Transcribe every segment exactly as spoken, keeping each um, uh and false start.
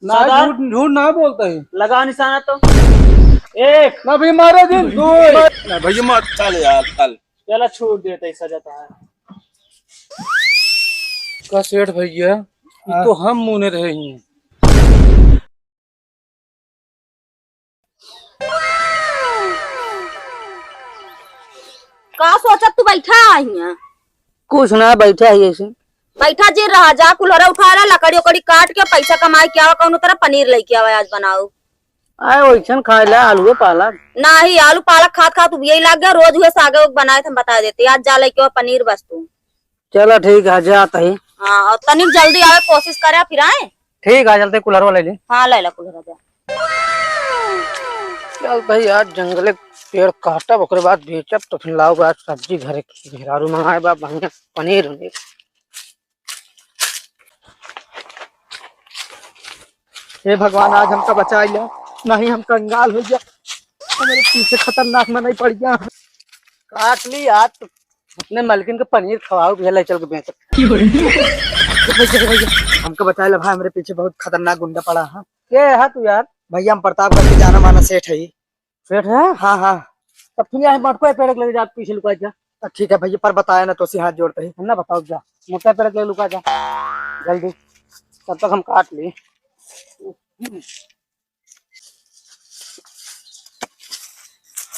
ना, सरदार। झूठ, झूठ ना बोलता है। लगा निशाना तो। एक। ना भी मारे दिन, दो। ना भैया, मत चल यार, चल। चला, छोड़ देते, सजा तो है। का सेठ भैया, ये हाँ। तो हम मुने रहे ही। का सोचत तू बैठा है हियां? कुछ ना, बैठा ही ऐसे। बैठा जे रहा, जा कुल्हरा उठा ला, लकड़ी उकड़ी काट के पैसा कमाई के आवा, कौनो तरह पनीर लेके आवा, आज बनाओ। आए वैसन खाए ला आलू पालक। नाही, आलू पालक खात खात उबियई लाग गया, रोज उहे सागे उग बनाए थे, हम बता देते, आज जा लेके आवा पनीर बस तू। चला ठीक है, जात ही। हाँ, और तनिक जल्दी आवे कोशिश करे, फिर आए। ठीक है, चलते कुल्हरवा ले ली। हाँ, ले ला कुल्हरा जा। चलते ही आज जंगले पेड़ काटब, ओकरे बाद बेचब, तो फिर लाओ आज सब्जी घरे की, मेहरारू मंगाए बा बढ़िया पनीर उनीर। हे भगवान, आज हमका बचाई ले, नहीं हम कंगाल हो जा, हमारे पीछे खतरनाक मनई पड़ गया। काट ली आज तो। अपने मालकिन के पनीर खवाओ भैया, ले चल के बेच। भैया, भैया, हमको बचा ले भाई, हमरे पीछे बहुत खतरनाक गुंडा पड़ा है। के है तू यार? भैया, हम प्रतापगढ़ के जाना माना सेठ है। सेठ है? हाँ, हाँ। तब तू यहाँ मटको पेड़ के लगे जा, पीछे लुका जा। तो ठीक है भैया, पर बताया ना तो उसी हाथ जोड़ते ही। ना बताओ जा, मोटा पेड़ के लगे लुका जा जल्दी, तब तक हम काट ली।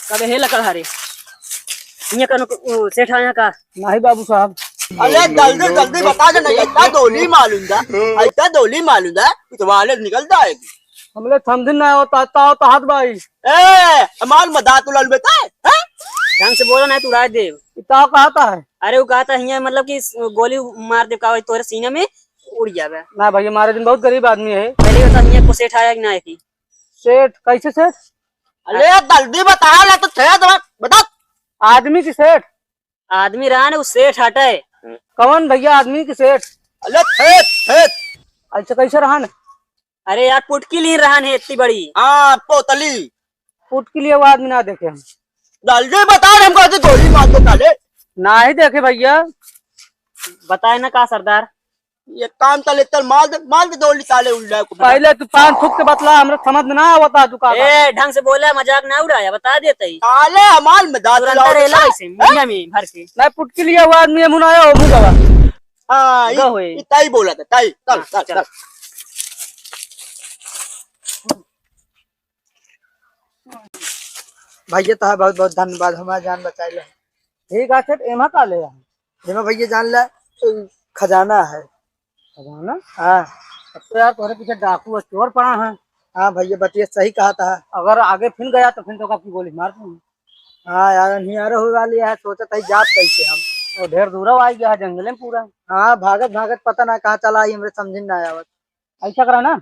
कबे हे लकड़हारे? हियाँ कनो, ओ, सेठ आया का? नाही बाबू साहब। अरे जल्दी, जल्दी बता दे, नहीं इतना दोली मालूम दा, इतना दोली मालूम दा, इतवाले निकल जाएगी। हमले समझ ना होता, ता होता हाथ भाई। ए, हमार मदात उलाल बेटा, हैं? ढंग से बोलो, नहीं तो उड़ा देव। इतना कहता है? अरे वो कहता हियाँ, मतलब कि गोली मार दे का तोरे सीने में, उड़ जावे। ना भैया, मारे दिन बहुत गरीब आदमी है। पहले बता, हियाँ को सेठ आया कि ना आया कि? सेठ? कैसे सेठ? अरे जल्दी बता, ना तो सेठ बता, बता। आदमी की सेठ? आदमी रहा ना, वो सेठ हटे। कौन भैया आदमी की सेठ? अरे सेठ, सेठ। अच्छा, कैसे रहा ना? अरे यार, पुटकी ली रहा है इतनी बड़ी। हाँ, पोतली। पुटकी लिए वो आदमी ना देखे हम। जल्दी बता, हमको ऐसे गोली मार दो साले। ना ही देखे भैया। बताए ना का सरदार? ये काम तले तल मार दे, मार दे गोली साले उल्ला को। पहले तू पान थूक के बतला, हमरा समझ में ना आवता तू का बात। ए, ढंग से बोला, मजाक ना उड़ाया, बता देते ही। साले हमार मजाक तुरंत उड़ाओ रेला ना। ऐसे मुनिया में भर के। मैं पुटकी लिया हुआ आदमी है, मुनाया हो मुंह गवा। हाँ, ग होए। ई ताई बोला था, ताई, चल, हाँ, चल, चल। चल। भैया, तोहार बहुत बहुत धन्यवाद, हमार जान बचाइले। ठीक है सेठ, एमा का ले आए? एमा भैया जान ले, खजाना है। खजाना? हाँ। अब तो यार तोहरे पीछे डाकू और चोर पड़ा है। हाँ भैया, बतिया सही कहा था। अगर आगे फिर गया तो फिर तो आपकी गोली मार दूंगा। हाँ यार, नियारे हो वाली है, सोचत है जात कैसे हम। वो ढेर दूर आ गया है जंगले में पूरा। हाँ, भागत भागत पता ना कहाँ चला आई, हमरे समझ में ना आवत। ऐसा करा ना।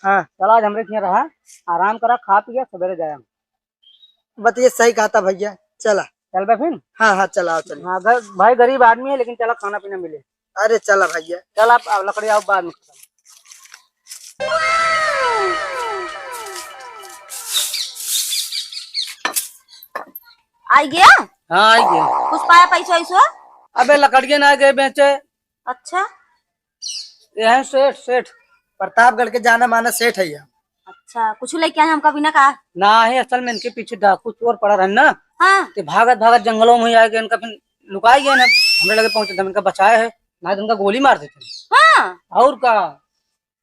हाँ। चला आज हमरे यहाँ रहा, आराम करा, खा पिया, सवेरे जाया। बतिया सही कहा था भैया, चला। चल बे फिर। हाँ, हाँ, चला, चल। हाँ, ग-, भाई गरीब आदमी है, लेकिन चला खाना पीना मिले। अरे चला भैया। चल आप, आप लकड़ी आओ बाद में। आई गया? हाँ, आई गया। कुछ पाया पैसा वैसा? अबे लकड़िया ना गए बेचे। अच्छा। ये है सेठ, सेठ। प्रतापगढ़ के जाना माना सेठ है ये। अच्छा, कुछ लेके आए हमका बिना कहा? ना है, असल में इनके पीछे डाकू चोर पड़ा रहन ना। हाँ। ते भागत भागत जंगलों में आए गए, इनका फिर लुकाई गए ना, हमरे लगे पहुंचे, हम इनका बचाए है, ना तो इनका गोली मार देते। हाँ। और का?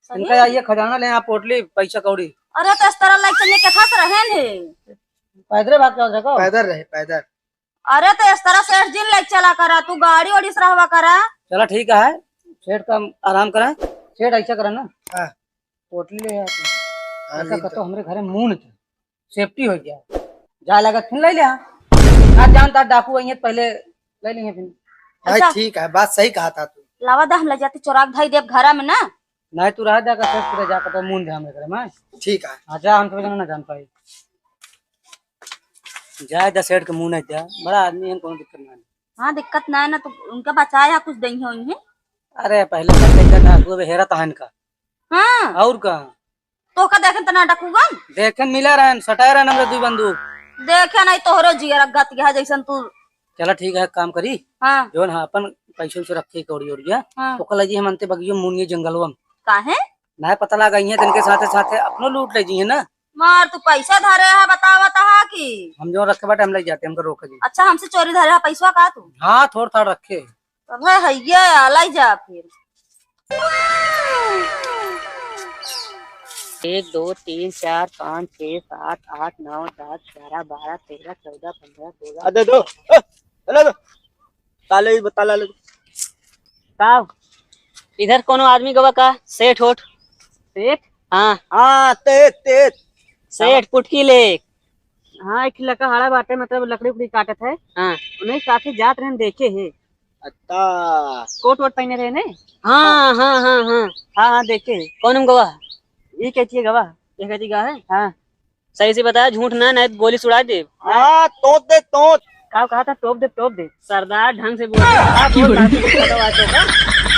सही? इनका ये खजाना ले, यहाँ पोटली, पैसा कौड़ी। अरे तो इस तरह लाइक चलिए, कैसा से रहन है? पैदल भाग के आओ, देखो। पैदल रहे, पैदल। अरे तो इस तरह सेठ जी ने लेके चला करा, तू गाड़ी ओड़ी से रहवा करा। चला ठीक है, सेठ का आराम करा, सेठ ऐसा करा ना। हाँ। पोटली ले आ तू। हाँ, ऐसा ले कर तो तो। हमरे घरे मुंह नहीं था, safety हो गया। जा लगा फिर ले ले आ। ना जानता डाकू आई है, पहले ले लेंगे फिर। भाई अच्छा। ठीक है, बात सही कहा था तू। लावा दा हम ले जाती चोराक धाई देव घरा में ना। नहीं तू रह जा कर सेठ, फिर जा कर तो मुंह दे हमरे घरे में। ठीक है। हाँ जा, हम तो ना जान पाई। जाए दा सेठ के मुंह नहीं दिया, बड़ा आदमी है, कोनो दिक्कत ना है। हाँ, दिक्कत ना है ना, तो उनका बचाया कुछ दही होई है। अरे पहले बच्चे का डाकू अब हेरा तहन का। हाँ। और का? तो का देखे तना डाकूगन? देखे मिला रहन, सटाए रहन हमरे दुई बंदूक। देखे नहीं तोहरो जियर गत गया जैसन तू। चला ठीक है, काम करी। हाँ। जोन हाँ अपन पैसे उसे रखे कौड़ी ओड़िया। हाँ। ओकर लगी हम अंते बगियो मुनिये जंगलवा में। काहे? नाहीं पता लागा, इहे दिन के साथे साथे अपनो लूट ले जिहे ना। मार तू पैसा धरे है, बतावत है कि हम जो रखे बाटे हम ले जाते, हमका रोक जी। अच्छा, हमसे चोरी धरे है पैसा का तू? हाँ, थोड़ थाड़ रखे। तब है, है ये, लाई जा फिर। एक, दो, तीन, चार, पाँच, छः, सात, आठ, नौ, दस, ग्यारह, बारह, तेरह, चौदह, पन्द्रह, सोलह। अरे दो, ए, अरे दो। ताले ही बता, ताले। का? इधर कोनो आदमी गवा का? सेठ होठ? सेठ? हाँ। हाँ, तेज, तेज। सेठ पुटकी ले। हाँ, एक लड़का खड़ा बाटे, मतलब लकड़ी उकड़ी काटत है। हाँ। उन्हीं साथे जात रहन, देखे है। अच्छा। कोट वोट पहने रहे ने? हाँ, हाँ, हाँ, हाँ। हाँ, हाँ, देखे। कौन हम गवाह? ये कहती है गवाह। ये कहती गवाह है? हाँ। सही से बता, झूठ ना, नहीं तो गोली सुड़ा दे। हाँ, तोप दे, तोप। का कहा था? तोप दे, तोप दे। सरदार, ढंग से बोल। हाँ, बोल, बात तो बताओ, बात तो का?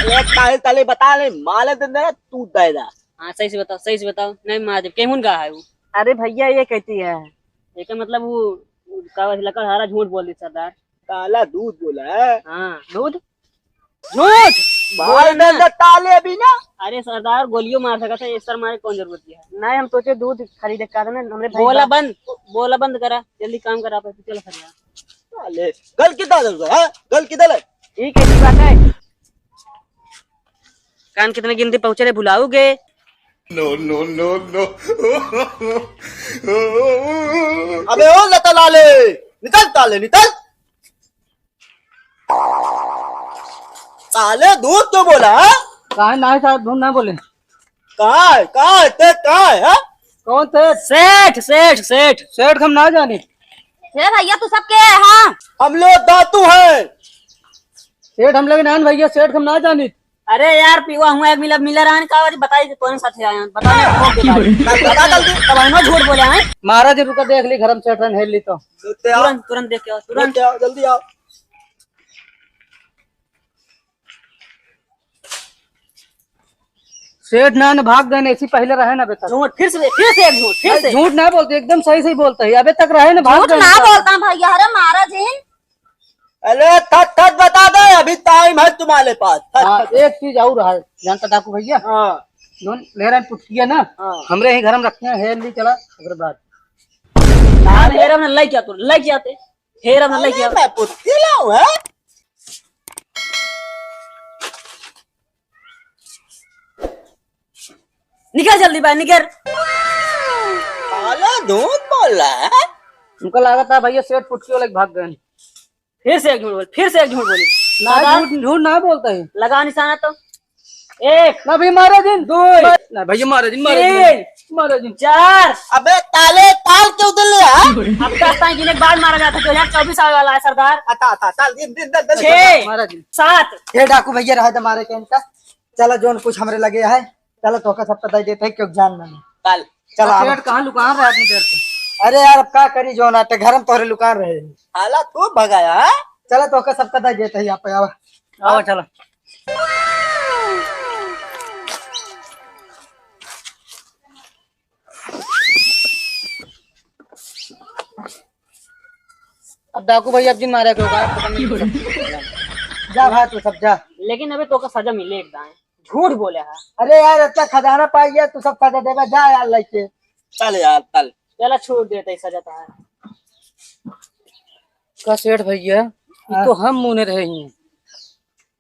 ले, ताले, ताले बता ले, माले दे दे, तू दे दा। हाँ, सही से बताओ, सही से बताओ। नहीं, मार दे। केहुन का है वो? अरे भैया, ये कहती है। एकर मतलब वो, वो का लकड़हारा झूठ बोल दी सरदार। काला दूध बोला है। हाँ। दूध? झूठ! मार बोल ना। दे ताले अभी ना। अरे सरदार, गोलियों मार सकत है, ये सर मारे कौन जरूरत है? नहीं, हम सोचे दूध खरीदे का ना, हमरे भाई बोला बा- बंद, बोला बंद करा, जल्दी काम करा, फिर चल सरदार। साले, गल किधर है, हाँ? गल किधर है? ये कैसी बात है? कान कितने गिनती पहुंचे रे, भुलाओगे? No, no, no, no। अबे ओ लता लाले, निकल ताले, निकल। ताले दूध तो बोला, हाँ? कहाँ ना साहब, दूध ना बोले। कहाँ है, कहाँ है, ते कहाँ है, हाँ? कौन थे? सेठ, सेठ, सेठ। सेठ हम ना जानी। हे भैया, तू सब के है, हाँ? हम लोग दातू हैं। सेठ हम लोग नान भैया, सेठ हम ना जानी। अरे यार, पीवा हुआ एक मिला, मिला रहन का वाली बताई कि कौन साथे आया, बता ना, कौन के बारे में। बता जल्दी। तब हम झूठ बोले हैं। महाराज रुका, देख ली, घर में सेठ रहन, हेल ली तो। जल्दी आओ। तुरंत, तुरंत देख के आओ, तुरंत। जल्दी आओ, जल्दी आओ। सेठ ना, ना भाग गए, ऐसी पहले रहे ना अबे तक। झूठ, फिर से, फिर से एक झूठ, फिर नहीं, से। झूठ ना बोलते, एकदम सही, सही बोलते हैं। अबे तक रहे ना, भाग झूठ गए ना ना। बोलता भैया, अरे महाराज जी। अरे थक थक बता दे, अभी टाइम है तुम्हारे पास। थक हाँ, थक। एक चीज और है, जानता डाकू भैया? हाँ। जोन ले रहे पुटकिया ना, हाँ। हमरे ही घर में रखे हैं, हेर ली चला, ओकरे बाद। हाँ, हेर हमने लई क्या तू, लई क्या ते? हेर हमने लई अरे क्या? मैं पुटकी लाऊं, है? निकल जल्दी बाहर, निकल। काला झूठ बोल रहा है। हमको लागत है भैया सेठ पुटकी वाले भाग गए। फिर से एक झूठ बोल, फिर से एक झूठ बोली। ना, सरदार, झूठ, झूठ ना बोलता है। लगा निशाना तो। एक। ना भी मारे दिन। दो। ना भैया मारे दिन, मारे दिन। तीन। मारे दिन। चार। अबे ताले ताल क्यों दिल ले, हाँ? अब दस ताई गिने के बाद मारा जाता, दो हजार चौबीस आवे वाला है सरदार। अच्छा, अच्छा, चल, दिन, दिन, दिन, दिन। छह। मारा दिन। सात। हे डाकू भैया, रहे दे मारे के इनका। चला, जोन कुछ हमरे लगे है, चला, तोहका सबका दे देते हैं, क्यों जान ना। चल। चला, अब। सेठ कहाँ लुकान रहा इतनी देर से? अरे यार, अब का करी, जोन आटे घर में तोहरे लुकान रहे। हाला तू भगाया, हाँ? चला, तोहका सबका दे देते हैं, यहाँ पे आवा। आवा, चला। अब डाकू भाई, अब जिन मारे के होगा, खत्म नहीं हो सकता। जा भाई, तू सब जा। लेकिन अबे तोका सजा मिले एक दाएं। झूठ बोले है। अरे यार, अच्छा खजाना पाई गया, तू सब सजा देबा, जा यार लेके। चल यार, चल। चला, छोड़ देते ही सजा तो है। का सेठ भैया, ये हाँ। तो हम मुने रहे हैं।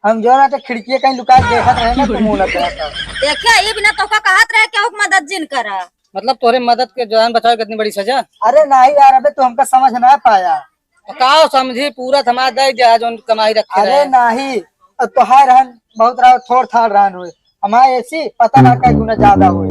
हम जो ना तो खिड़की कहीं लुका के देखत रहे ना, तो मुँह लग गया था। देखिए, ये बिना तोका कहत रहे, केहू के मदद जिन करा। मतलब, तोरे मदद के जान बचावे कितनी बड़ी सजा। अरे नहीं यार, अबे तू हमका समझ ना पाया। तो का समझी, पूरा थमा दे दिया, जोन कमाई रखे अरे रहे। नहीं, अब तोहार रहन बहुत रहा, थोड़ थाड़ रहन हुए, हमारे ऐसी पता ना कई गुना ज्यादा हुए।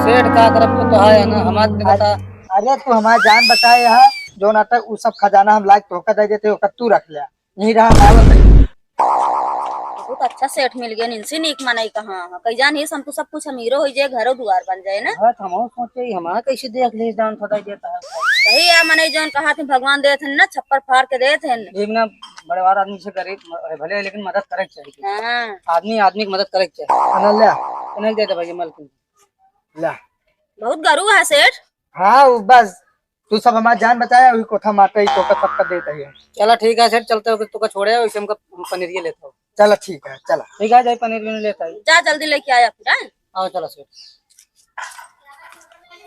सेठ का तरफ तो तोहार है ना, हमारे के अरे, बता। अरे तू हमारी जान बचाए है, जो ना तक उ सब खजाना हम लायक तोहका दे देते, ओकर तू रख ले। यही रहा, मैं बताई। बहुत अच्छा सेठ मिल गया, इनसे नीक मनई कहाँ है। कई जान ही हम तो सब कुछ अमीरो हो जाए, घरो दुआर बन जाए ना। हाँ, तो हम सोचे ही हमारा कैसे देख ले, जान फटाई देता है। सही है, मनई जौन कहा थे भगवान देत हैं ना, छप्पर फाड़ के देत हैं। ये ना बड़वार आदमी से गरीब भले है, लेकिन मदद करे के चाहिए। हाँ। आदमी आदमी की मदद करे के चाहिए। अनल्या, उन्हें दे दे भैया, मलकिन। ला। बहुत गरू है सेठ। हाँ, वो बस तू सब हमार जान बचाया, वही कोठा मारते ही तोका सबका देता ही है। चला ठीक है सेठ, चलते हो, तोका छोड़े, वैसे हमका पनीर ये लेता हो। चला ठीक है, चला। ठीक है, जाए पनीर भी लेता है। जा जल्दी लेके आया फिर, हैं? आओ, चलो सेठ।